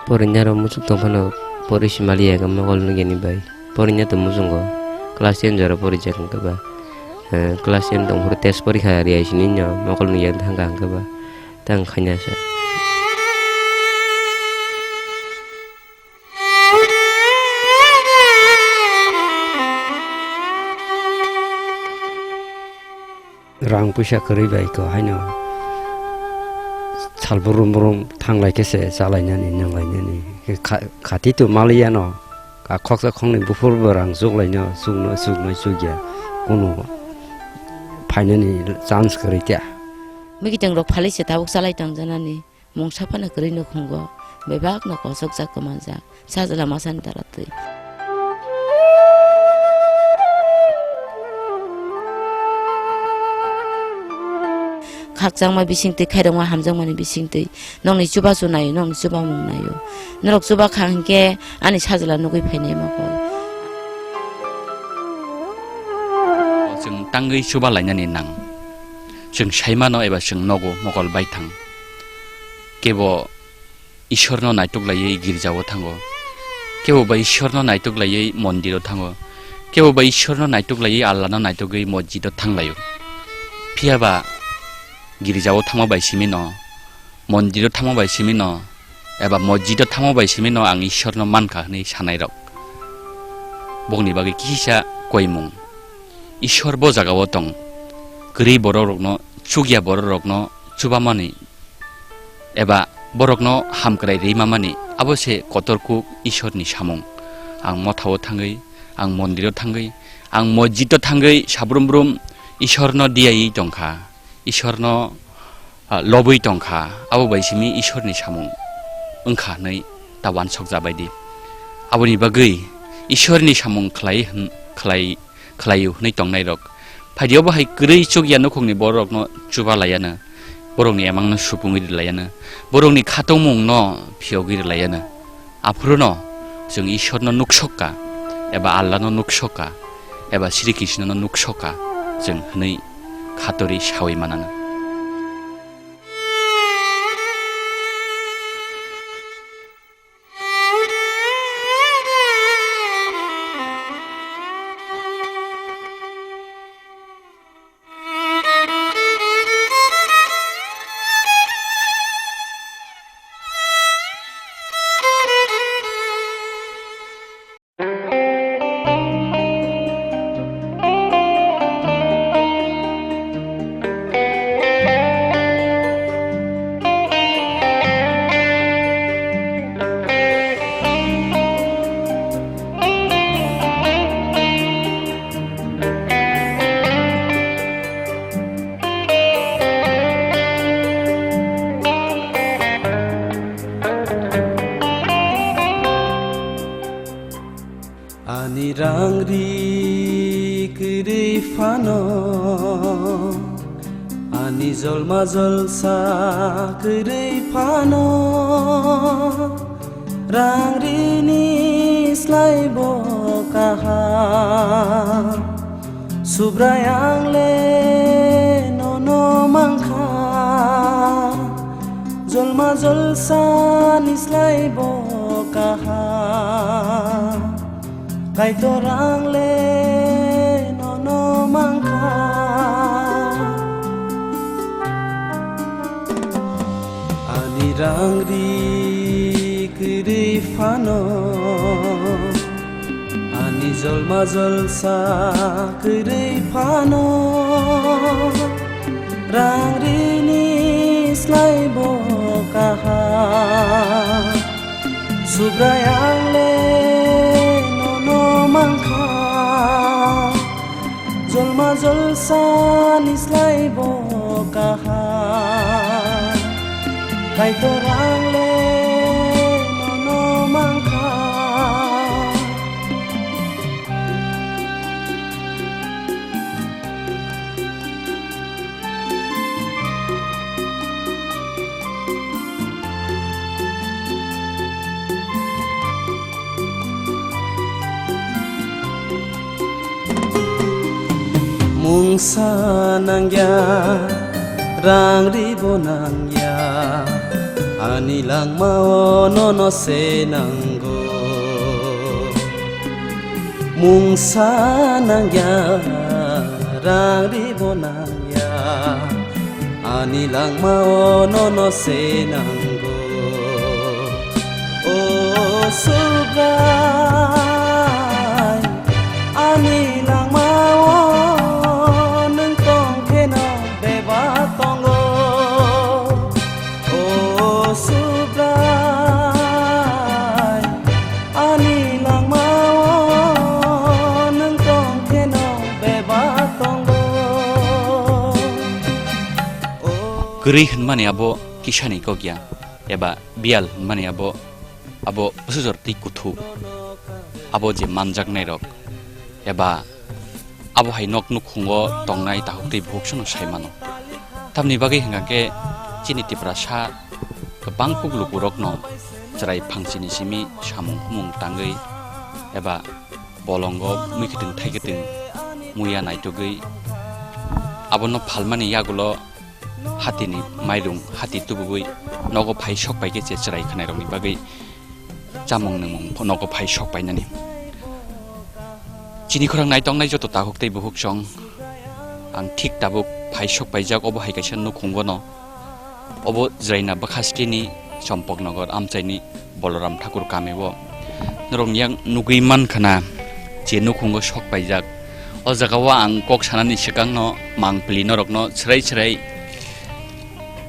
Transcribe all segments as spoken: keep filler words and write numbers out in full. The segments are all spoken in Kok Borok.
Porinya rok muchuk tong phano pori simaliya khe mokol nugya ni bai. Porinya to muchungo class ten jora porijak hwnkhe ba, eh, class ten tong phuru test porikha riyai sini no mokol nugya thangkha hwnkhe ba tang khaina sa. Rang puisa kwrwi bai kho haino sal brum brum thanglai khe se chalainani nanglainani. Khe kha-, khati to maliya no, a khoksa khoknwi buphur bo rang chuklaino, chukno, chukno chukya, kunu phainani chance kwrwi kya. Mikiteng rok phalwi se tabuk chalai tong janani. Mungsa phano kwrwi nukhungo, bebakno kosokjak kwmanjak, sajla masani dara twi. Khakchangma bisingtwi, khairokma hamjakmani bisingtwi, nokni chubachu naio, nokni chubamung naio. Norok chubakha hinkhe ani sajla nugwi phainai mokol. Chwng tangwi chuba lainani nang. Chwng saimano eba chwng nogo mokol baithang. Kebo Ishwarno naituk laiwi girjao thango. Kebo ba Ishwarno naituk laiwi mondiro thango. Kebo ba Ishwarno naituk laiwi Allahno naitugwi mosjido thanglaio. Phiya ba girjao thangma bai simino, mondiro thangma bai simino, eba mosjido thangma bai simino ang Ishwarno mankha hwnwi sanairok. Bokni bagwi kisa koimung. Ishwar bo jagao tong. Kwrwi bororokno, chukya bororokno chubamani eba borokno hamkrai rwimamani, abo se kotor kuk Ishwarni samung. Ang mothao thangwi, ang mondiro thangwi, ang mosjido thangwi sabrum brum Ishwarno diyawi tongkha, Ishwarno, ah, lobwi tongkha, abo bai simi Ishwarni samung wngkha hwnwi ta wansokjabaidi. Aboni bagwi Ishwarni samung khlai hwn-, khlai khlaio hwnwi tongnairok. Phaidi obo hai kwrwi chukya nukhungni bororokno chuba laiano, borokni emangno supungwi rwlaiano, borokni khatungmungno phiyogwi rwlaiano. Aphuruno chwng Ishwarno nuksokka, eba Allahno nuksokka, eba Sri Krishnono nuksokka chwng hwnwi khatori sawi manano. Ani rangri kwrwi phano, ani jolma jolsa kwrwi phano, rangrini slai bo kaham. Subrai ang le nono mankha, jolma jolsa ni slai bo kaham. Kaitor ang le nono mankha, ani rangri kwrwi phano. Ani jolma jolsa kwrwi phano, rangrini slai bo kaham. Subrai ang le nono mankha, jolma jolsa ni slai bo kaham. Kaitor ang le nono mankha. Mungsa nangya, rangri bo nangya, Ani langmao nono se nango. Mungsa nangya, rang ribo nangya. Ani langmao nono se nango. O Subrai, ani langmao nwng tongkheno bebak tongo. O Subrai, ani langmao nwng tongkheno bebak tongo. Kwrwi hwnmani abo kisani kok ya, eba biyal hwnmani abo, abo bwsajor twi kuthuk, abo je manjaknairok, eba abo hai nok nukhungo tongnai takhuk tei bukhuk sono sai mano. Tamni bagwi hwnkha khe chini Tiprasa kwbang kuk lukurokno chwrai phangsini simi samung humung tangwi eba bolongo mui kwtwng thai kwtwng muya naitugwi abono phalmani yagulo hatini mairung hati tubuwi nogo phai sok pai khe che chwrai khwnairokni bagwi chamung nwngmung nogo phai sok painani. Chini khorang naitongnai joto takhuk tei bukhuk chwng ang thik tabuk phai sok paijak obo hai kaisa nukhungono. Obo Jraina bwkhasteni Chompoknogor amchaini Boloram Thakur kamio norok yang nugwi mankha na je nukhungo sok paijak. O jagao ang kok sanani swkangno mangpili norokno chwrai chwrai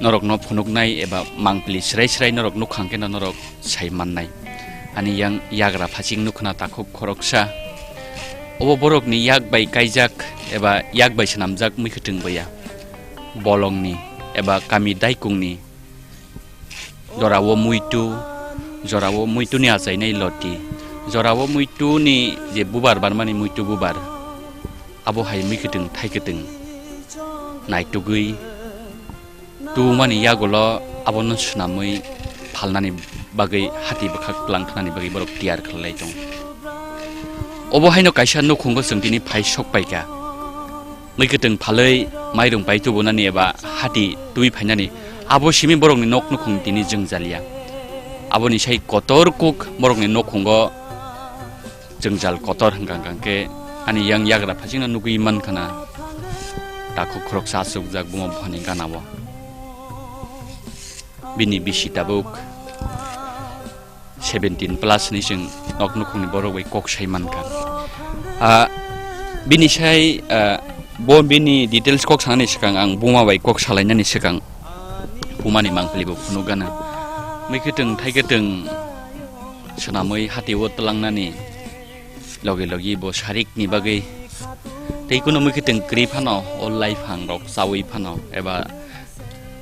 norokno phunuknai eba mangpili chwrai chwrai norok nukhang kheno norok sai mannai. Ani yang yagra phaching nukhna takhuk khoroksa. Obo borokni yak bai kaijak eba yak bai swnamjak mui kwtwng boya. Bolongni eba kami daikungni jorao muitu, jorao muituni achainai loti, jorao muituni je bubar barmani muitu bubar, abo hai mui kwtwng thai kwtwng naitugwi tubumani yagulo abono swnamwi phalnani bagwi hati bwkhak tlang khnani bagwi borok tiyar khlai tongo. Obo haino kaisa nukhungo chwng tini phai sok paikha. Mui kwtwng phalwi mairung pai tubunani eba hati twi phainani abo simi borokni nok nukhung tini jwngjal ya. Aboni sai kotor kuk borokni nukhungo jwngjal kotor hwnkha hwnkha khe ani yang yagra phachingno nugwi mankha na takhuk khoroksa achukjak buma buphani ganao. Bini bisi tabuk seventeen plus ni chwng nok nukhungni borok bai kok sai mankha. Ah, bini sai, ah, bo bini details kok sanani swkang ang buma bai kok salainani swkang bumani mangpili bo phunuk gana. Mui kwtwng thai kwtwng swnamwi hati o twlangnani logi logi bo sarik ni bagwi tei kuno mui kwtwng kwrwi phano o laiphang rok chawi phano eba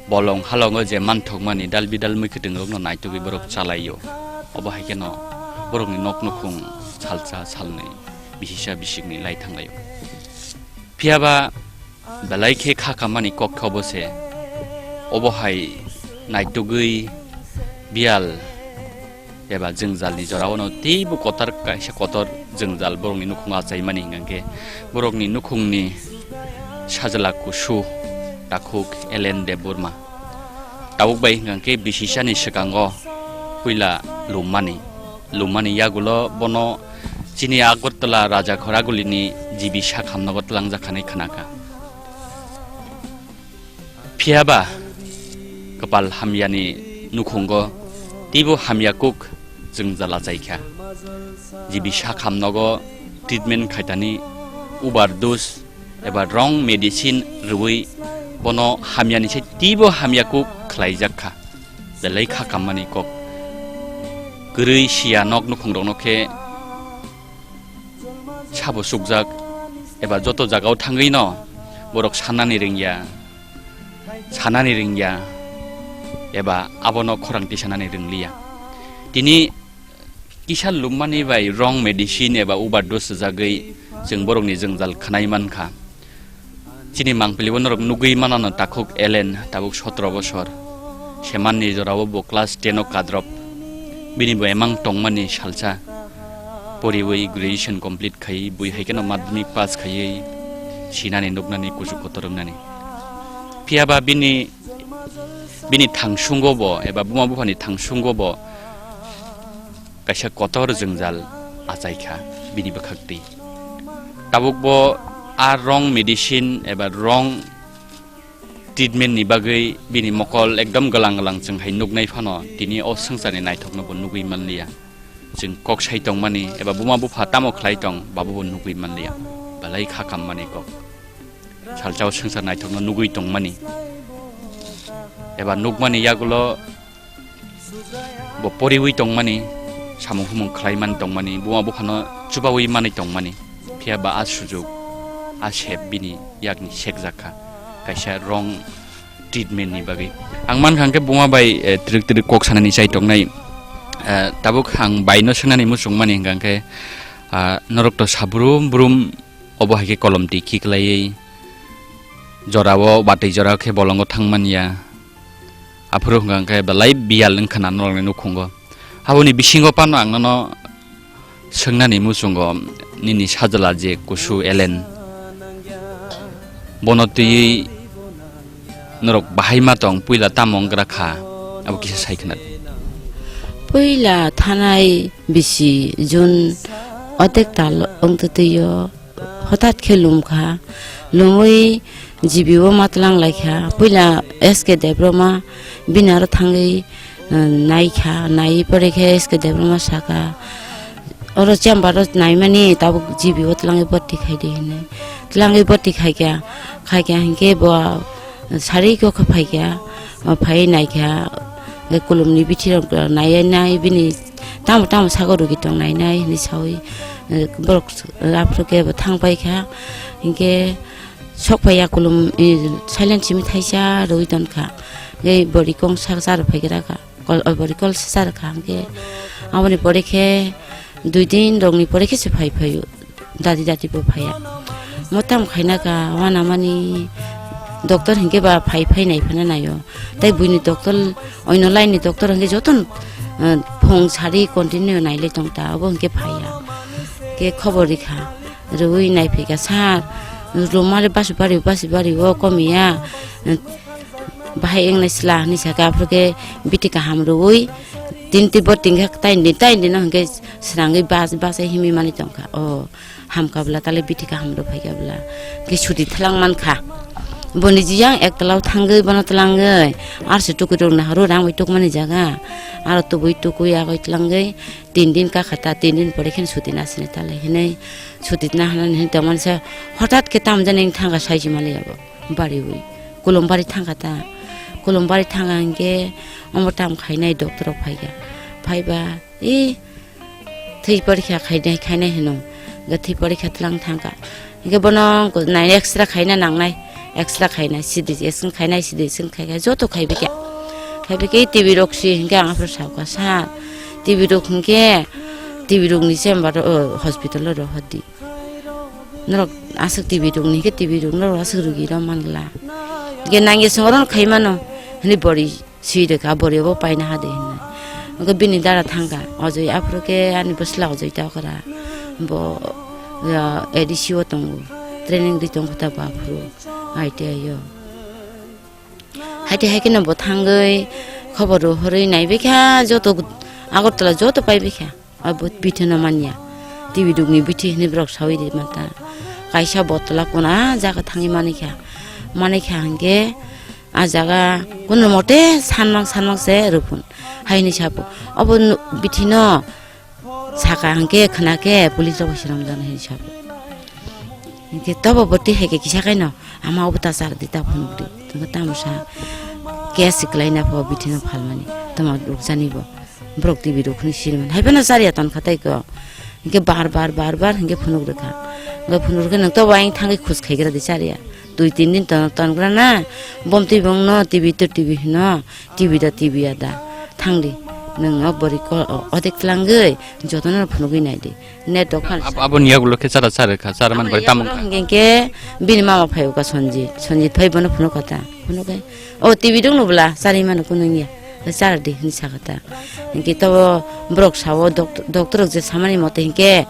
bolong halongo je manthokmani dal bidal mui kwtwng rokno naitugwi borok chalaio. Obo hai kheno borokni nok nukhung salsa salnwi bisisa bisikni lai thanglaio. Phiyaba belai khe kha kammani kok khe obo se. Obo hai naitugwi biyal eba jwngjalni jorao no teibo kotor kaisa kotor jwngjal borokni nukhungo achaimani hwnkha khe borokni nukhungni sajla kusu takhuk L N Debbarma. Tabuk bai hwnkha khe bisisani swkango puila lummani, lummani yagulo bono chini Agartala Raja Khoragulini G B sakhamnogo twlangjakha hinwi khwnakha. Phiyaba kwpal hamyani nukhungo teibo hamya kuk jwngjal achaikha. G B sakhamnogo treatment khaitani overdose eba wrong medicine rwui bono hamyani se teibo hamya kuk khlaijakha. Belai kha kammani kok. Kwrwi siya nok nukhungrokno khe sabo chukjak eba joto jagao thangwino borok sanani ringya, sanani ringya eba abono khorang tisanani ringliya. Tini kisa lummani bai wrong medicine eba overdose rwjagwi chwng borokni jwngjal khwnai mankha. Chini mangpili bo norok nugwi manano takhuk Elen tabuk sotro bosor. Semanni jorao bo class ten o kadrop. Bini bo emang tongmani salsa. Poriwi graduation complete khai bui hai kheno madhyamik pass khaiwi sinani nuknani kuchuk kotor wngnani. Phiyaba bini Bini thangsungo bo eba buma buphani thangsungo bo kaisa kotor jwngjal achaikha bini bwkhaktwi. Tabuk bo a wrong medicine eba wrong treatment ni bagwi bini mokol ekdom glang glang chwng hai nuknai phano tini o swngcharni naithokno bo nugwi manliya. Chwng kok sai tongmani eba buma bupha tamo khlai tong, babo bo nugwi manliya. Belai kha kammani kok. Salsa o swngchar naithokno nugwi tongmani eba nukmani yagulo bo poriwi tongmani, samung humung khlai man tongmani, buma buphano chubawi manwi tongmani. Phiya ba a sujuk, a sep bini yakni sekjakha kaisa wrong treatment ni bagwi. Ang mankha hwnkhe buma bai, eh, trik trik kok sanani chai tongnai. Eh, tabuk ang baino swngnani muchungmani hwnkha hwnkhe, ah, norok to sabrum brum obo hai khe kolom twi khiklaiwi jorao batwi jora khe bolongo thangmanya. Aphuru hwnkha hwnkhe belai biyal wngkha na norokni nukhungo. Aboni bisingo phano ang nono swngnani muchungo nini sajla je kusu Elen. Bono twiwi norok bahai ma tong, puila tamo wngkra kha, abo kisa sai khna. Puila thanai bisi June otek tal wngtwi twi o. Hothat khe lumkha, lumwi G B o matwlang laikha. Puila S K Debbarma bini aro thangwi, uh, naikha, naiwi pore khe S K Debbarma saka, "Oro chamber o naimani tabuk G B o twlangwi bwrti khaidi," hinwi. Twlangwi bwrti khaikha, khaikha hinkhe bo sari khe kha phaikha, o phai naikha, le kulumni bithi rok nai nai bini tamo tamo sago rugi tong nai nai hinwi sawi, eh, borok aphuru khe bo thang paikha, hinkhe sok phaiya kulum, eh, silent simi thaisa rwi tonkha, tei bori kong sak cha rw phaigra kha. Kol, o, bori kol sar kha hwnkhe, aboni pore khe dui din rokni pore khe se phai phaio, dati dati bo phaiya. Mo tamo khaina kha, uanamani doctor hinkhe ba phai phai nai phano naio. Tai buini doctor, oino line ni doctor hinkhe jotono, eh, phung sari continue nailai tong ta, obo hinkhe phaiya. Khe khobor rikha, rwui naiphikha, "Sir, romare basi bari, basi bari o komiya." Bahai wngnai sla hinwi sakha, aphuru khe bithi kaham rwui tin tibor tingkha, taini taini no hinkhe srangwi bas bas himwi mani tongkha. O hamkha bwla tale bithi kaham rw phaikha bwla, khe suti thlang mankha. Boni jiyang ek tala o thangwi bono twlangwi arsi tukui rok nahoro rang bai tukmani jaga, aro tubui tukui agoi twlangwi tin din kakha ta, tin din pore khe suti nasini tale hinwi suti nahanani hinwi tongmani sa, hothat khe tamjani thangkha saisi mali abo. Bariwi, Kulumbari thangkha ta. Kulumbari thangkha hinkhe omo tam khainai doctor rok phaikha. Phaiba, "E, thwi porikha khainai, khainai," hino. Ga thwi porikha tlang thangkha. Hinkhe bono nai X-ray khaina nangnai. X-ray khainai, C T scan khainai, C T scan khaikha, joto khaibikha. Khaibikhe T B rok si hinkhe ang aphuru sakha, "Sir, T B rok hinkhe T B rokni chamber o, hospital o rohordi." Norok aswk T B rok ni khe T B rok norok aswk rugi rw man gla. Ge nangya song oro khai mano hwnwi bori swi rwkha, bori obo paina ha de hwnwi. Oke bini dara thangkha, Ojoi aphuru khe ani bwsla Ojoi ta okra. Bo, ah, A D C o tongo, training di tongkha ta bo aphuru I T I o. Haite hai kheno bo thangwi khobor rohorwi naibikha, joto Agartala joto paibikha. Abo bithi no manya. T B rok ni bithi hinwi borok sawi ri mata. Kaisa bottle a kuna jaga thangwi manikha. Manikha hinkhe a jaga kunumote sanmang sanmang se rwphun. Haini sabu. Obo bithi no saka hinkhe khna khe police rok bai swnamjak hinwi sabu. Hinkhe tobo bwtwi hai khe kisa khaino ama obo ta char di ta phunuk di. Tamo sa case kwlaina pho bithi no phalmani. Tamo rukjani bo. Borok T B rok hwnwi siri mano. Hai phano chariya ton kha tei ko. Hinkhe bar bar bar bar hinkhe phunuk rwkha. Hinkhe phunuk rwkhe nwng to waing thangwi khus khaigra di chariya. Dui tin din ton, ton gra na. Bom twi bong no T B to T B hino. T B da T B ya da. Thang di. Nwng o bori ko, o, odek tlangwi jotono phunugwi nai di. Net dok phan. Ab-, abo ni yagulo khe chara chara kha, chara man bai tamung kha. Hinkhe bini mama phai uka Sonjit. Sonjit phai bono phunuk kha ta. Phunuk khe, "O T B dong no bwla, chari mano kunung ya. Chara di," hwnwi sakha ta. Hinkhe to borok sao dok-, doctor rok je samani mote hinkhe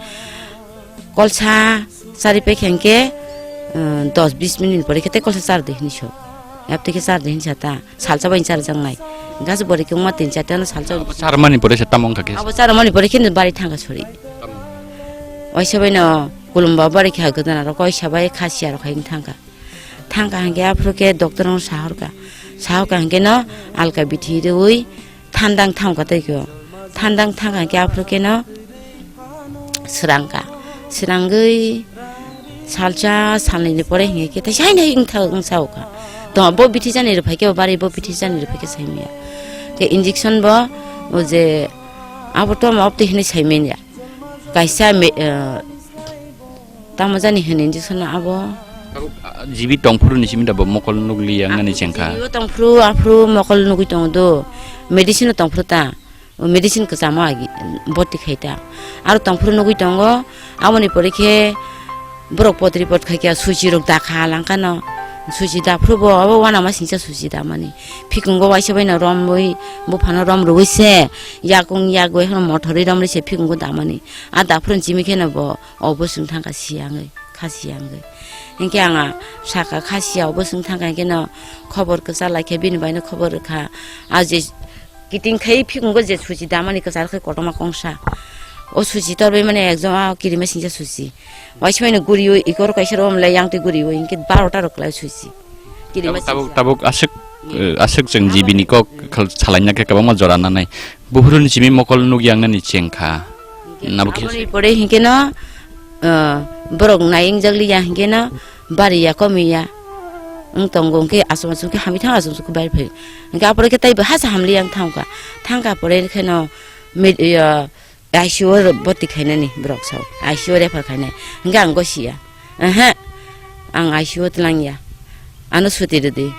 kolsa chari pekhe hinkhe, uh, dos bis minute pore khe tei kolsa chara di hwnwi so. Yapte khe char din sa ta, salsa bai charjak nai. Gas bori khe wngma tin char ta no salsa. Abo charmani pore se tamo wngkha khe? Abo charmani pore khe bari thangkha sori. Waisa bai no kulumba bari khe ha gudana rok waisa bai khasia rok hai thangkha. Thangkha hingke aphuru khe doctor no sahorkha. Sahorkha hingke no alka bithi rwi thandang thangkha tei khe. Thandang thangkha hingke aphuru khe no srangkha. Srangwi salsa salnwi ni pore hingke khe teisa hai nai wngtha wngsa okha. To bo bithi jani rwphai khe bari bo bithi jani rwphai khe saimanya. Khe injection bo o je abo to ma opti hinwi saimanya. Kaisa me-, eh, Tamo jani hwn injection no abo. Tabuk, ah, G B tongphuru ni simi da bo mokol nukli yang nani chengkha. G B o tongphuru, aphuru mokol nugwi tongo do. Medicine o tongphuru ta. O medicine kwchamo agi, boti khai ta. Aro tongphuru nugwi tongo, aboni pore khe borok pot report khai khe suchi rok da kha langkha no. Suchi da phuru bo abo wana ma singcha suchi da mani. Phikungo waisa bai no rom wi, buphano rom rwi se, yakung yak bai hono mothor wi rom ri se phikungo da mani. A da phuru chimi khe no bo. Obo chwng thangkha siyangwi, kha siyangwi. Hinkhe ang a saka kha siya, obo chwng thangkha hinkhe no khobor kwchar laikha, bini baino khobor rwkha. A je kiting khai phikungo je suchi damani kwchar khai kotorma kongsa. O suchi torbai mani ekjon a kirima singcha suchi. Waisa baino guriwi ikoro kaisa romlai yang twi guriwi hinkhe barota rok kwlai suchi. Kirima Tabuk, singcha. Tabuk aswk, eh, aswk chwng G B ni kok khal-, salaina khe kwbangma jora nanai. Buphuru ni simi mokol nukya wngnani chengkha. Nabo khe Aboni pore hinkhe no, eh, borok nai wngjakliya hinkhe no bariya komiya wng tongo hinkhe aswk aswk khe hamwi thang aswk aswk khe bai phai. Hinkhe apore khe teibo hasa hamliya wng thangkha. Thangkha pore khe no med-, ya, I C U o boti khainani borok sao, I C U o refer khainai. Hinkhe ang gosiya, ehe, ang I C U o twlangya, ano suti rwdi,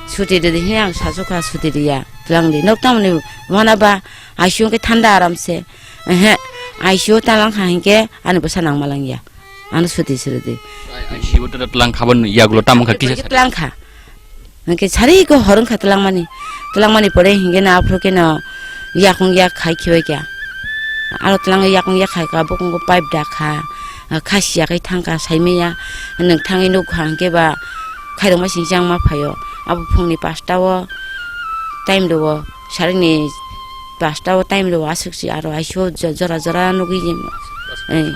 suti rwdi hini ang sasukha suti rwya, twlangdi. Nok tamoni wana ba I C U khe thanda aramse, ehe, I C U o twlang kha hinkhe ani bwsa nangma langya, ano suti se rwdi. I C U o twlang kha bo yagulo tamo kha kisa Twlang kha. Hingke sari ko hor wngkha twlangmani. Twlangmani pore hingke no aphuru khe no yakung yak khai khibai kha. Aro twlangwi yakung yak khai kha, bokong pipe da kha, khasiya khai thang kha, saimaya. Nwng thangwi nuk kha hingke ba khairokma singchang ma phaio. Abo phungni pasta o time rwo, sarini pasta o time rwo aswk se aro I C U o jo-, jora jora nugwi. Eh.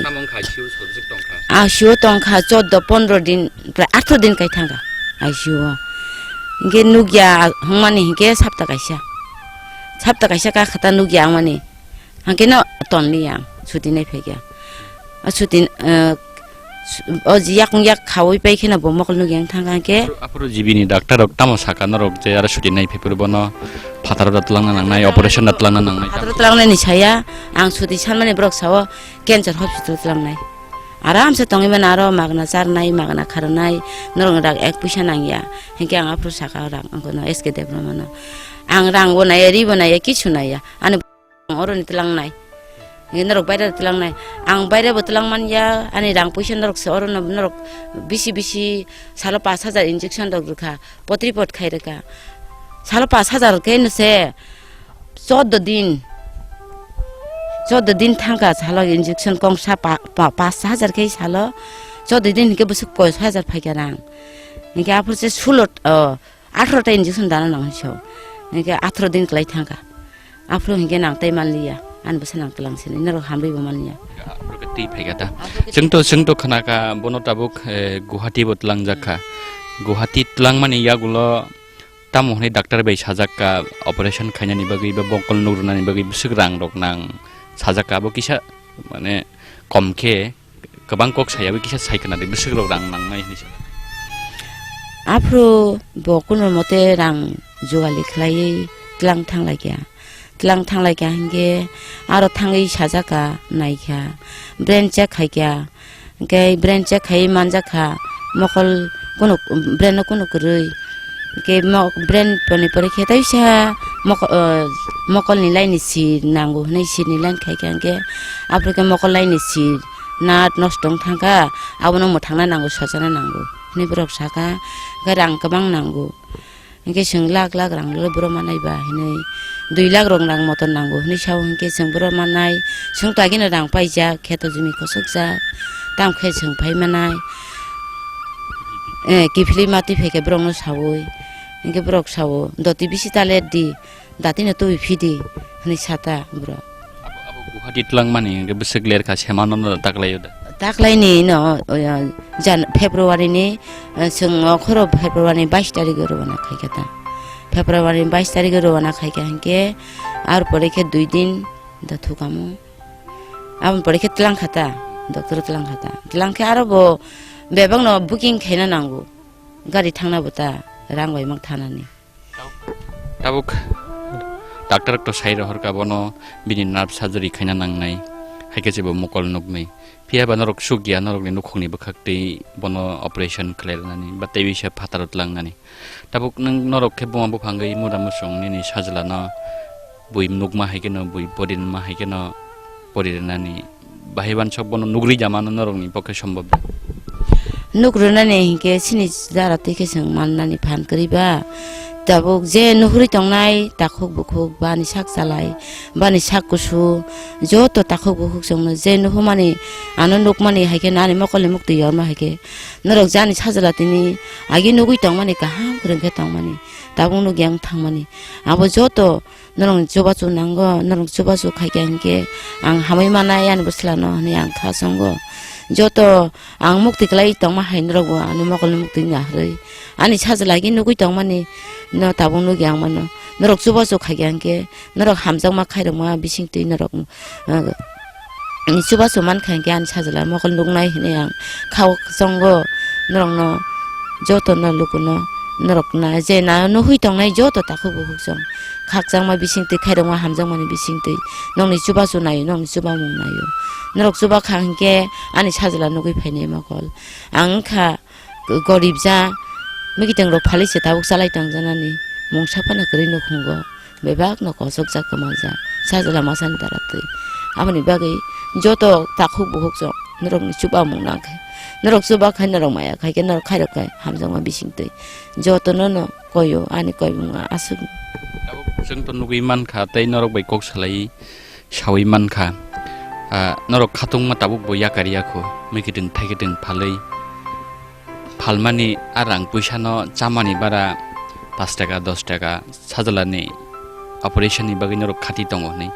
Tamo wngkha I C U o sojak tongkha? I C U o tongkha choddo pondro din. Prai athro din kai thangkha I C U o. Hinkhe nukya hwngmani hinkhe sapta kaisa. Sapta kaisa ka khata nukya wngmani. Hangkhe no tonliya ang, suti nai phaikha. A suti, eh, o ji yakung yak khaui pai kheno bo mokol nukya wng thangkha hangkhe. Aphuru G B ni doctor rok tamo sakha norok je aro suti nai phaiphuru bono phataro da twlangna nangnai, operation da twlangna nangnai. Phataro twlangnani saya, ang suti sanmani borok sao cancer hospital twlangnai. Aramse tongwi mano aro magna charnai, magna kharwnai, norokni rak ek puisa nangya. Hinkhe ang aphuru saka rak, ang kono S K Debbarma no. Ang rang bo naiya, ri bo naiya, kichu naiya. Ani oroni twlangnai. Hinkhe norok baire twlangnai. Ang baire bo twlang manya, ani rang puisa norok se orono norok bisi bisi salo pash hajar injection rok rwkha, potri pot khai rwkha. Salo pash hajar khe no se. Choddo din, choddo din thangkha salo injection kongsa pa, pa, pash hajar khe salo, choddo din hinkhe bwswk koi hajar phaikha rang. Hinkhe aphuru se sulo, o, atharo ta injection dana nang hinwi sao. Hinkhe atharo din kwlai thangkha. Aphuru hinkhe nang tei manliya, ani bwsa nang twlang sini, norok hamribo manliya. Aphuru khe twi phaikha ta. Chwngto, chwngto khnakha, bono tabuk, eh, Guwahati bo twlangjak kha. Guwahati twlangmani yagulo, Tamo hwnwi doctor bai sajak ka operation khainani bagwi ba mokol nuk rwnani bagwi bwswk rang rok nang sajak ka, abo kisa mane kom khe kwbang kok saya bai kisa sai khna di bwswk rok rang nangnai hinwi sa. Aphuru bo kunumote rang jugali khlaiwi tlang thang lai kha, tlang thang lai kha hinkhe aro thangwi sajak ka nai kha, brain check khai kha. Hingke brain check khai manjak kha, mokol kunu, brain no kunu kwrwi. Hingke mo-, brain poni pore khe teisa moko-, o, mokol ni line ni sir nango hinui sir ni line khai kha hingke, aphuru khe mokol line ni sir nat nosto wng thang kha, abono mwthangna nango, sochana nango hinui borok saka, hingke rang kwbang nango. Hingke chwng lakh lakh rang le borok manai ba hinui, dui lakh rok rang motom nango hinui sao, hingke chwng borok manai, chwng to ageno rang paijak, kheto jumi kosokjak, tamo khe chwng phai manai. Eh, kiphilwi mati phaikhe borokno saui, hinkhe borok sao, "Doti bisi ta ler di, datino tubui phidi," hwnwi sata borok. Abo, abo Guwahati twlangmani hinkhe bwswk lerkha semano no taklaio da? Taklaini no, oya, Jan-, February ni, eh, chwng okhoro February ni bais tarikh o rwna khaikha ta. February ni bais tarikh o rwna khaikha hinkhe, ar pore khe dui din da thukamo. Aboni pore khe twlang kha ta, doctor twlang kha ta. Twlang khe aro bo bebak no booking khaina nango. Gari thangna bo ta, rang bai mak thanani. Tabuk doctor to sai rohor ka bono bini nerve surgery khaina nangnai. Hai khe se bo mokol nuknwi. Phiya ba norok suk ya, norok ni nukhung ni bwkhak twi bono operation khlai rwnani ba tei bisa phataro twlang nani. Tabuk nwng norok khe buma buphang wi muda musung nini sajla no bui nukma hai kheno, bui pori nma hai kheno pori rwnani. Bahai uansuk bono nugri jamano norokni pokhe sombhob da? Nuk rwnani hinkhe chini jara twi khe chwng mannani phan kwrwi ba. Tabuk je nuhuri tongnai takhuk bukhuk, bani sak chalai, bani sak kusu, joto takhuk bukhuk chwngno je nuhumani, ano nukmani hai khe nani mokolni muktwi yorma hai khe norok jani sajla tini agi nugwi tongmani, kaham kwrwng khe tongmani, tabuk nukya wng thangmani, abo joto norokni chubachu nango, norok chubachu khaikha hinkhe ang hamwi manai ani bwsla no hwnwi ang kha chongo. Joto ang mukti kwlai tongma hai norok bo ani mokol ni mukti naharwi ani sajla agi nugwi tongmani no tabuk nukya ang mano. Norok chubachu khaikha hinkhe norok hamjakma khairokma bisingtwi norok, ah, ni chubachu mankha hinkhe ani sajla mokol nuknai hwnwi ang kha o chongo. Norokno jotono lukuno norok na je na nuhwi tongnai joto takhuk bukhuk chwng khakchangma bisingtwi khairokma hamjakmani bisingtwi nokni chubachu naio, nokni chubamung naio. Norok chubakha hinkhe ani sajla nugwi phainai mokol. Ang wngkha gorib ja, mikiteng rok phalwi se tabuk chalai tongjanani, mungsa phano kwrwi nukhungo, bebak no kosok jak kwma jak, sajla masani dara twi. Aboni bagwi joto takhuk bukhuk chwng norokni chubamung nang khe, norok chuba khai norok maya khai khe norok khairok khai hamjakma bisingtwi jotono no koio ani koimung aswk. Tabuk chwng to nugwi mankha tei norok bai kok salai saui mankha, ah, norok khatungma tabuk bo yakar yakho, mikiteng thaikiteng phalwi phalmani a rang puisano chamani bara pas taka, dos taka sajlani operation ni bagwi norok khati tongo hwnwi.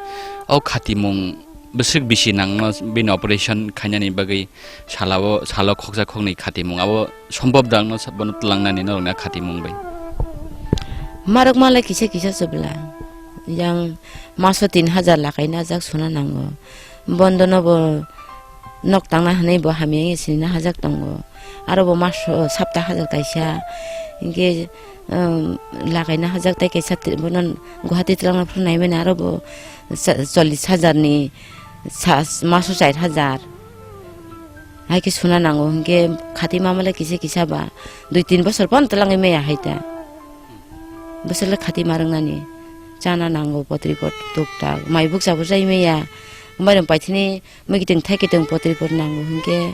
O khatimung bwswk bisi nangno bini operation khainani bagwi salao, salo khoksa khoknwi khatimung abo sombhob dangno sa-, bono twlangnani norokni a khatimung bai? Marok malai kisa kisa chwbwla yang maso tin hajar lakaina jak suna nango. Bondo no bo nok tangna hinwi bo hamya wngwi sinina hajak tongo. Aro bo maso sapta hajar kaisa. Hinkhe, um, lakaina hajak tei kaisa tri-, bono Guwahati twlangna phuru naimani aro bo cha-, chollish hajar ni sa-, maso char hajar. Hai khe suna nango hinkhe khati mamale kisa kisa ba dui tin bosor phano twlangwi maya hai ta. Bwswk le khati ma rwngnani, chana nango potri pot tuk tak, mai bukcha bo chai maya, mairum paithini mikitwng thaikitwng potri pot nango hinkhe,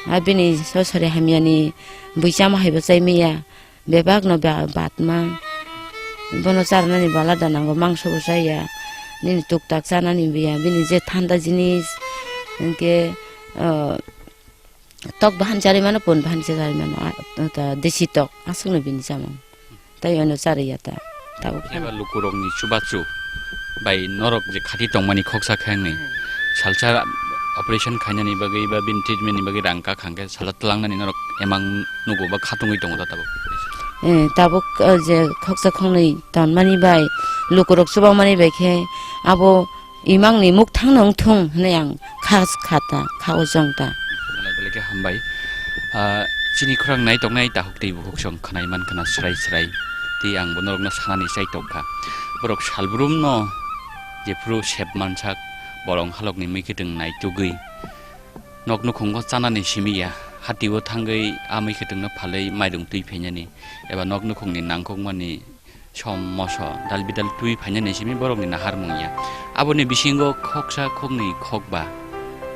a bini sosori hamyani bui chama hai bo chai maya, bebak no ba-, batma, bono charwnani balada nango, mangso bo chaya, nini tuk tak chanani biya, bini je thanda jinis hinkhe, ah, tok bahan charwi mano, pun bahan se charwi mano, a, ta desi tok, aswkno bini chamung. Tai ano charwi ya ta, tabuk. Phiaba lukurokni chubachu bai norok je khati tongmani khoksa khe wngni, hmm, salsa operation khainani bagwi ba bini treatment ni bagwi rang kha khang khe sala twlangnani norok emang nugo ba khatungwi tongo ta tabuk. Eh, tabuk, eh, je khoksa khoknwi tonmani bai lukurok chubamani bai khe abo imangni mukthangno wngthung hwnwi ang kha, kha ta, kha o chong ta. Belai belai khe hambai. Ah, chini khorang nai tongnai takhuk tei bukhuk song khwnai man khna srai srai. Tei ang bo norokno sanani chai tong kha. Borok salbrumno jephru sep mansak borok halokni mikitwng nai tugwi nok nukhungo chanani simi ya. Hatio thangwi a mikitwngno phalwi mairung twi phainani eba nok nukhungni nangkukmani som moso dal bidal twi phainani simi borokni naharmung ya. Aboni bisingo khoksa khoknwi khokba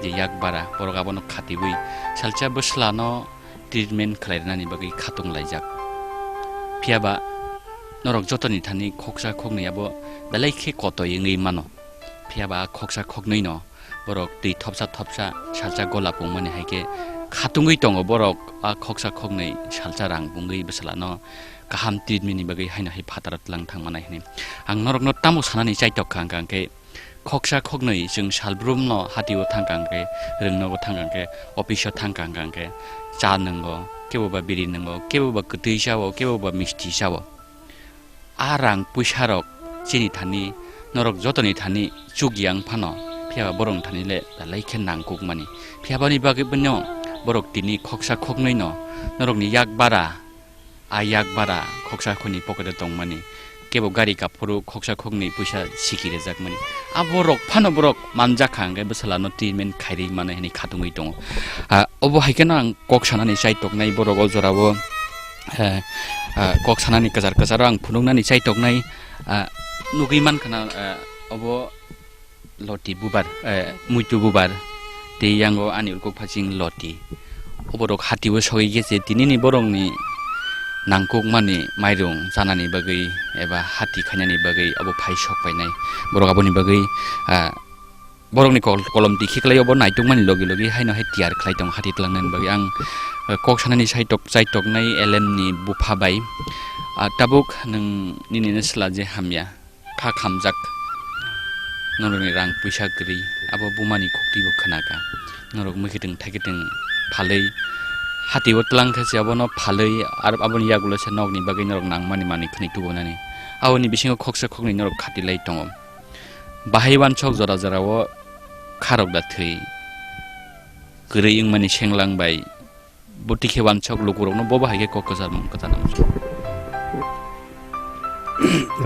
je yak bara borok abono khatiwi salsa bwslano treatment khlai rwnani bagwi khatung laijak. Phiya ba norok jotoni thani khoksa khoknwi abo belai khe kotoi wngwi mano. Phiya ba khoksa khoknwi no borok twi thopsa thopsa salsa gola pungmani hai khe khatungwi tongo borok, a khoksa khoknwi salsa rang bungwi bwsalano kaham treatment ni bagwi haino hai phataro twlang thangmanai hwnwi. Ang norokno tamo sanani chaitok kha, hwnkha hwnkhe khoksa khoknwi chwng salbrumno hatio thangkha hwnkhe, rwngnogo thangkha hwnkhe, office o thangkha hwnkha hwnkhe, cha nwngo, kebo ba biri nwngo, kebo ba kwtwi chao, kebo ba misti chao. A rang puisa rok chini thani, norok jotoni thani chukya wng phano, phiya ba borokni thani le belai khe nangkukmani. Phiya bani bagwi bono borok tini khoksa khoknwi no norokni yak bara, a yak bara khoksa khoknwi pocket o tongmani. Kebo gari kaphuru khoksa khoknwi puisa siki rwjakmani. Abo rok phano borok manjak kha hwnkhe bwsala no treatment khairwi mano hinwi khatungwi tongo. Ah, obo hai kheno ang kok sanani chai toknai borok o jorao, eh, ah, kok sanani kwchar kwcharo ang phunuknani chai toknai, ah, nugwi mankha na, eh, obo loti bubar, eh, muitu bubar, tei yango ani urkuk phaching loti. Oborok hatio sogwi khe se tinini borokni nangkukmani mairung chanani bagwi eba hati khainani bagwi obo phai sok painai. Borok aboni bagwi, ah, borokni kol-, kolom tikhi kwlai obo naitukmani logi logi haino hai tiyar khlai tongo hati twlangnani bagwi. Ang, eh, kok sanani saitok chaitoknai elemni bupha bai, ah, tabuk nwng nini swla je hamya kha khamjak, norokni rang puisa kwrwi, abo bumani khukti bo khwnaka, norok mwkhitwng thaikitwng phalwi hati o twlang khe se abono phalwi, ar aboni yagulo se nokni bagwi norok nangmani manwi khwnwi tubunani, aboni bisingo khoksa khoknwi norok khatilai tongo. Bahai wansok jora jora o kharok da thwi kwrwi wngmani senglang bai bwtwi khe wansok lukurokno bo bahai khe kok kwchar mung kwchar nang.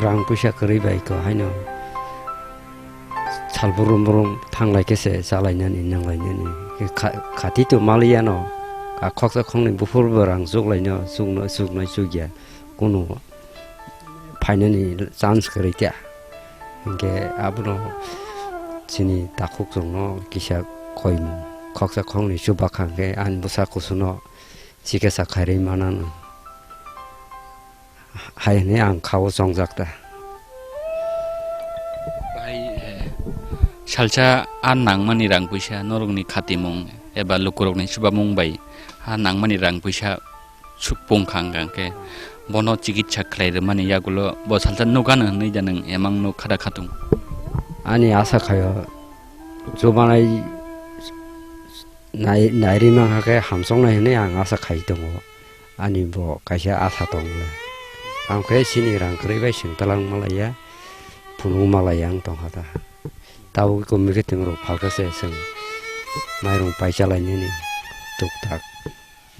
Rang puisa kwrwi bai ko haino sal burum burum thanglai khe se chalainani nanglainani khe kha-, khati to maliya no, a khoksa khoknwi buphur bo rang chuklaino chukno chuknai chukya kunu phainani chance kwrwi kha. Hinkhe abono chini takhuk chwngno kisa koimung khoksa khoknwi chuba kha hinkhe ani bwsa kusuno chikitsa khairwi mananw. Hai hwnwi ang kha-o chongjak ta. Bai, eh, salsa a nangmani rang puisa norokni khatimung eba lukurokni chubamung bai a nangmani rang puisa suk pung kha hwnkha hwnkhe bono chikitsa khlai rwmani yagulo bo salsa nukano hwnwi da nwng emang nuk khada khatung? Ani asa khaio chubanai nai-, nairwi mankha khe hamsoknai hwnwi ang asa khai tongo. Ani bo kaisa asa tongmani. Ang khe chini rang kwrwi bai chwng twlang malaiya, phunuk malaiya wng tongkha ta. Tabuk eko mwkhwtwng rok phalkha se chwng mairung paichalai nini tuktak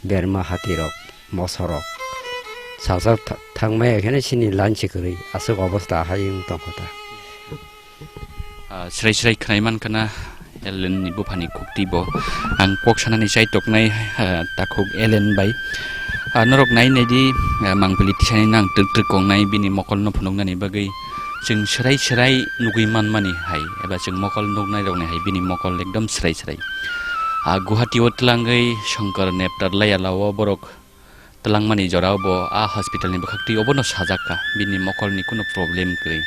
berma hati rok, moso rok. Salsa tha-, thangmaya kheno chini line se kwrwi aswk obosta hai wng tongkha ta. Ah, srai srai khwnai mankha na Ellen ni buphani kukti bo. Ang kok sanani chai toknai, ah, takhuk Ellen bai. Ah, norok nai nai di, ah, mangpili tisani nang twk twk kongnai bini mokol no phunuknani bagwi chwng srai srai nugwi manmani hai, eba chwng mokol nuknai rokni hai bini mokol ekdom srai srai. Ah, Guwahati o twlangwi Shankar Neptar Layala o borok twlangmani jorao bo a hospital ni bwkhaktwi obono sajak kha, bini mokolni kunu problem kwrwi.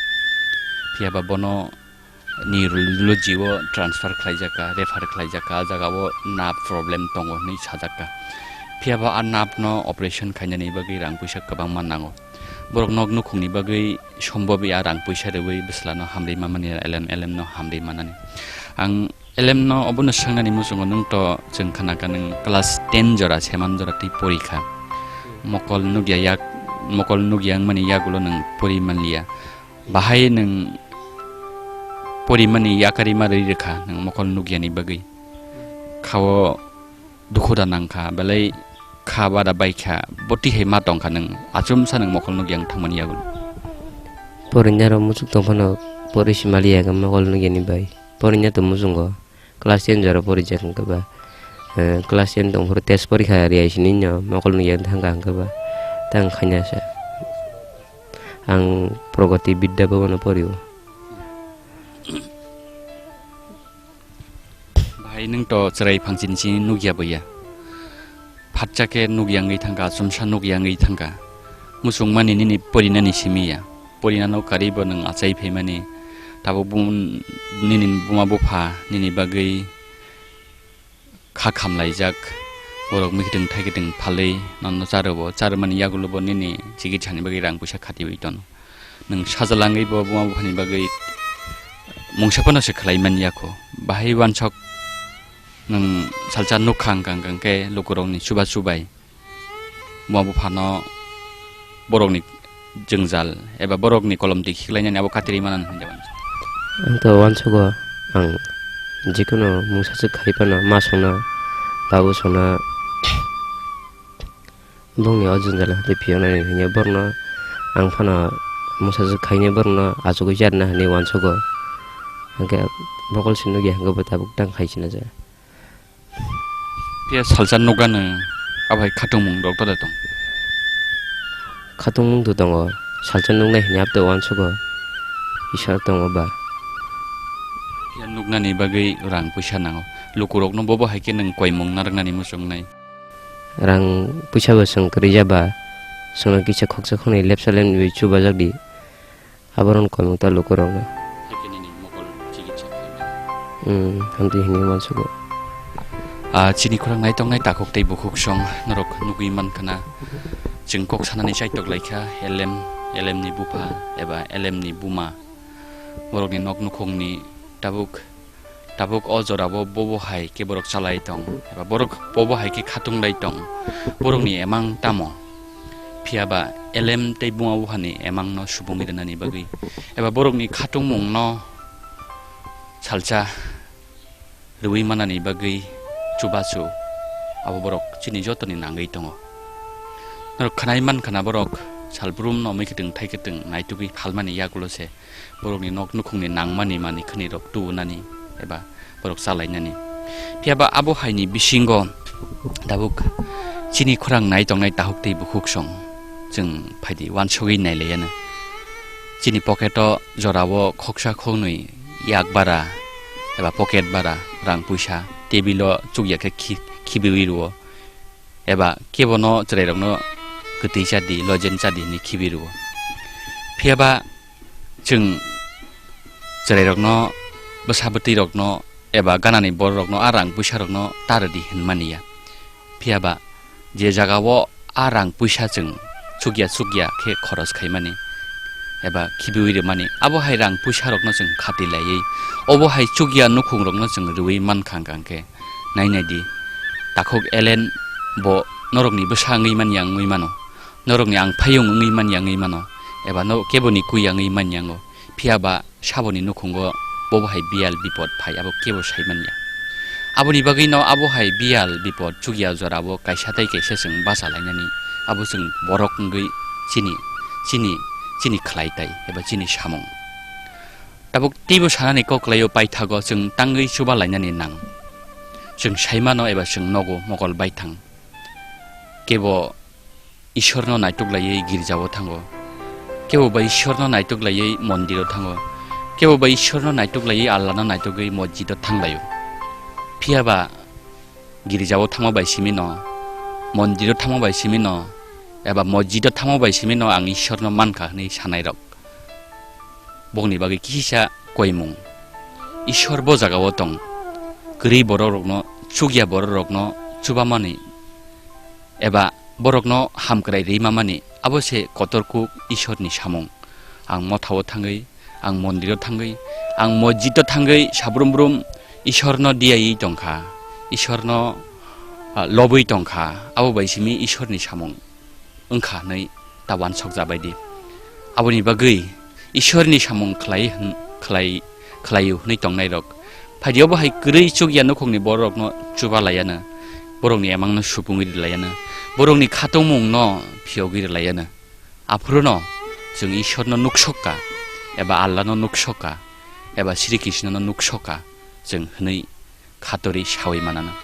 Phiya ba bono neurology o transfer khlaijak kha, refer khlaijak kha, a jaga o nerve problem tongo hwnwi sajak kha. Phiya ba a nerve no operation khainani bagwi rang puisa kwbangma nango. Borok nok nukhungni bagwi sombob ya rang puisa rwui bwsla no hamrwi manmani, elem elem no hamrwi manani. Ang Elem no obono swngnani muchungo nwng to chwng khna kha nwng class ten jora seman jora twi pori kha. Mokol nukya yak, mokol nukya wngmani yagulo nwng pori manliya. Bahai nwng pori mani yakarwi ma rwi rwkha nwng mokol nukyani bagwi. Khao dukhu da nang kha, belai kha bada bai kha, bo tihai ma tong kha nwng, achomsa nwng mokol nukya wng thangmani yagulo. Porinya rok muchuk tong phano pori si maliya khe mokol nukyani bai. Porinya to muchungo. Class ten jora porijak hwnkhe ba, eh, class ten tongphuru test porikha riyai sini no mokol nukya thangkha hwnkhe ba tang khaina sa. Ang Pragati Vidya Bhavan o porio. Bahai nwng to chwrai phangchini chini nukya boya. Phatsa khe nukya wngwi thangkha, achomsa nukya wngwi thangkha. Muchungmani nini porinani simi ya. Porinano karwi bo nwng achai phaimani. Tabuk bun-, nini buma bupha nini bagwi kha khamlaijak. Borok mikitwng thaikitwng phalwi nono charwbo, charwmani yagulo bo nini chikitsani bagwi rang puisa khatiwi tono. Nwng sajalangwi bo buma buphani bagwi mungsa phano se khlai man ya kho. Bahai uansok nwng salsa nukha hwnkha hwnkha khe lukurokni chubachu bai buma buphano borokni jwngjal eba borokni kolom twi khiklainani abo katirwi manani hwnwi jabani. Ang to uansugo, ang jikunu mungsa swk khai phano ma songna, babu songna, bongni o jwngjal tei phiyoknani hwnwi borokno ang phano mungsa swk khaina borokno achugwi charwna hwnwi uansugo. Hwnkhe bokol se nukya hwnkhe bo tabuk tang khai sinajak. Phiya salsa nukgano abo hai khatungmung rok tole tong? Khatungmung to tongo, salsa nuknai hwnwi abo to uansugo, Iswar tongo ba. Phiya nuknani bagwi rang puisa nango. Lukurokno bobo hai khe nwng koimung narwknani muchungnai? Rang puisa bo chwng kwrwi ya ba, chwngno kisa khoksa khoknwi lepsa lepnwi chubajak di. Abono koimung ta lukurokno. Hai khe nini mokol chikitsa khaimani. Hmm, hamtwi hinwi uansugo. Ah, chini khorang naitok nai takhuk tei bukhuk song norok nugwi mankha na. Chwng kok sanani chaitok laikha, elem, elemni bupha eba elemni buma. Borokni nok nukhungni tabuk Tabuk o jorao bobo hai khe borok chalai tong, eba borok bobo hai khe khatung lai tong, borokni emang tamo? Phiya ba elem tei buma buphani emangno subungwi rwnani bagwi, eba borokni khatungmungno salsa rwui manani bagwi chubachu abo borok chini jotoni nangwi tongo. Norok khwnai mankha na borok salbrumno mikitwng thaikitwng naitugwi phalmani yagulo se borokni nok nukhungni nangmani manwi khwnirok tubunani eba borok chalainani. Phiya ba abo haini bisingo tabuk chini khorang nai tongnai takhuk tei bukhuk song chwng phaidi uansugwi nailaiyano. Chini pocket o jorao khoksa khoknwi yak bara eba pocket bara rang puisa table o chukya khe khi-, khibiwi rwo. Eba kebono chwrairokno kwtwi cha di, lojen cha di hwnwi khibi rwo. Phiya ba chwng chwrairokno, bwsa bwtwirokno eba ganani bororokno a rang puisarokno ta rw di hwnmani ya. Phiya ba je jagao a rang puisa chwng chukya chukya khe khoros khaimani eba khibiwi rwmani, abo hai rang puisarokno chwng khati laiwi, obo hai chukya nukhungrokno chwng rwui mankha hwnkha khe. Nai nai di, takhuk Elen bo norokni bwsa wngwi man ya wngwi mano, norokni ang phayung wngwi man ya wngwi mano, eba no keboni kwi ya wngwi man ya wngo. Phiya ba saboni nukhungo bobo hai biyal bipot phai, abo kebo sai man ya. Aboni bagwi no abo hai biyal bipot chukya jorao kaisa tai kaisa chwng bacha lainani, abo chwng borok wngwi chini, chini, chini khlai tai eba chini samung. Tabuk teibo sanani kok kwlaio paithago chwng tangwi chuba lainani nang. Chwng saimano eba chwng nogo mokol baithang. Kebo Ishwarno naituk laiwi girjao thango. Kebo ba Ishwarno naituk laiwi mondiro thango. Kebo ba Ishwarno naituk laiwi Allahno naitugwi mosjido thanglaio. Phiya ba girjao thangma bai simi no, mondiro thangma bai simi no, eba mosjido thangma bai simi no ang Ishwarno mankha hwnwi sanairok. Bongni bagwi kisa koimung. Ishwar bo jagao tong. Kwrwi bororokno, chukya bororokno chubamani eba borokno hamkrai rwimamani, abo se kotor kuk Ishwarni samung. Ang mothao thangwi, ang mondiro thangwi, ang mosjido thangwi sabrum brum Ishwarno diyawi tongkha, Ishwarno, ah, lobwi tongkha, abo bai simi Ishwarni samung wngkha hwnwi ta uansok jabai di. Aboni bagwi Ishwarni samung khlai hwn-, khlai, khlaio hwnwi tongnairok. Phaidi obo hai kwrwi chukya nukhungni borokno chuba laiano, borokni emangno supungwi rwlaiano, borokni khatungmungno phiyogwi rwlaiano. Aphuruno chwng Ishwarno nuksokka, eba Allahno nuksokka, eba Sri Krishnono nuksokka chwng hwnwi khatorwi sawi manano.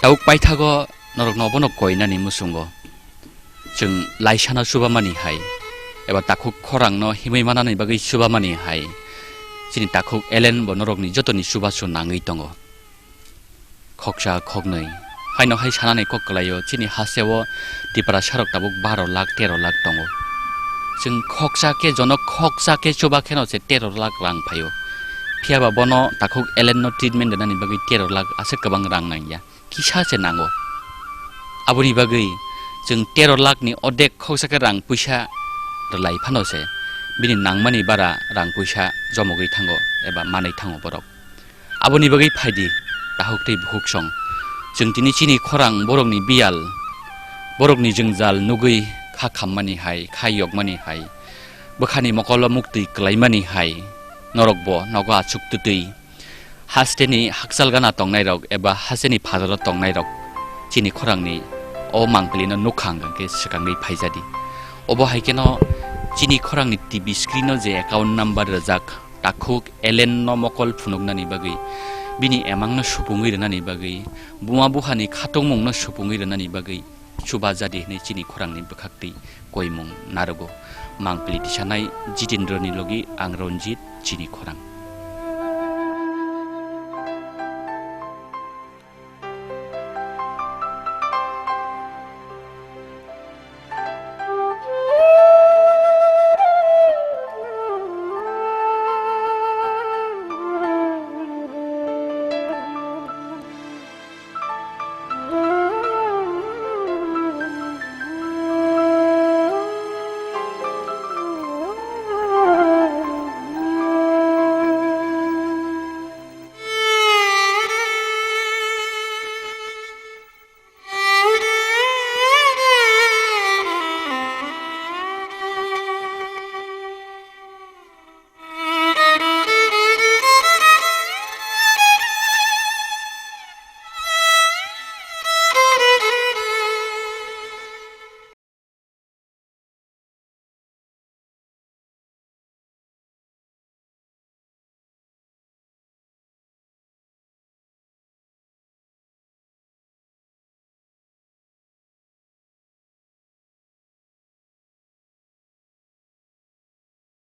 Tabuk paithago norokno bono koinani muchungo. Chwng laisano chubamani hai, eba takhuk khorangno himwi manani bagwi chubamani hai, chini takhuk Elen bo norokni jotoni chubachu nangwi tongo. Khoksa khoknwi. Haino hai sanani kok kwlaio, chini hasteo Tiprasarok tabuk baro lakh, tero lakh tongo. Chwng khoksa khe, jono khoksa khe chuba kheno se tero lakh rang phaio. Phiya ba bono takhuk Elenno treatment rwnani bagwi tero lakh aswk kwbang rang nangya. Kisa se nango. Aboni bagwi chwng tero lakh ni odek khoksa khe rang puisa rwlai phano se bini nangmani bara rang puisa jomogwi thango eba manwi thango borok. Aboni bagwi phaidi, takhuk tei bukhuksong. Chwng tini chini khorang borokni biyal, borokni jwngjal nugwi kha khammani hai, kha yokmani hai, bwkhani mokolo muktwi kwlaimani hai, norokbo nogo achuk twtwi hasteni hakchal gana tongnairok eba hasteni phajalo tongnairok chini khorangni o mangpilino nukha hwnkhe swkangwi phaijadi. Obo hai kheno chini khorangni T V screen-o je account number rwjak, takhuk Ellen no mokol phunuknani bagwi, bini emangno supungwi rwnani bagwi, buma buhani khatungmungno supungwi rwnani bagwi chubajadi hwnwi chini khorangni bwkhaktwi koimung narogo. Mangpili tisanai Jitendra ni logi ang Ranjit, chini khorang.